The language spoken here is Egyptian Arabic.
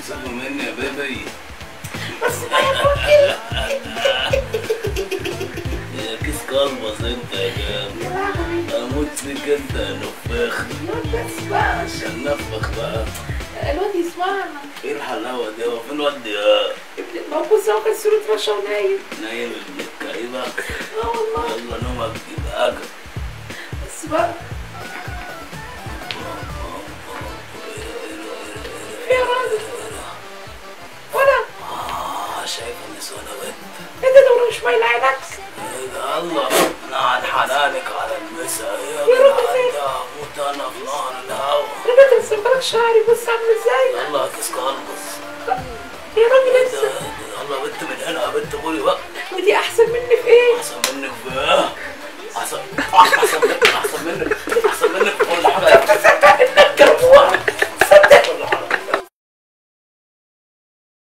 سيبوا مني يا baby. بس ما ياكل. يا كيس كلبس انت يا جامد. يا لهوي اموت فيك انت يا نفاخ. يا بس بقى عشان نفخ بقى. الواد يسمعنا. ايه الحلاوة دي؟ هو فين الواد يا ابن؟ ما هو بص هو كان صورة رشا ونايم. نايم ابن الكئيبه. اه والله. يلا نومك يبقى اجل. بس بقى في يا راجل ولا شايف النسوان يا بنت. ايه ده؟ ده مش مايل عينك. ايه ده؟ الله انا عن حنانك على المسا يا يا رب. جدعان، ده هموت انا في نهر الهوا. انا بترسم بالك شعري، بص عامل ازاي. يلا يا كيس كلبس. يا راجل انت. يلا يا بنت من هنا يا بنت غوري بقى. ودي احسن مني في ايه؟ احسن منك في ايه؟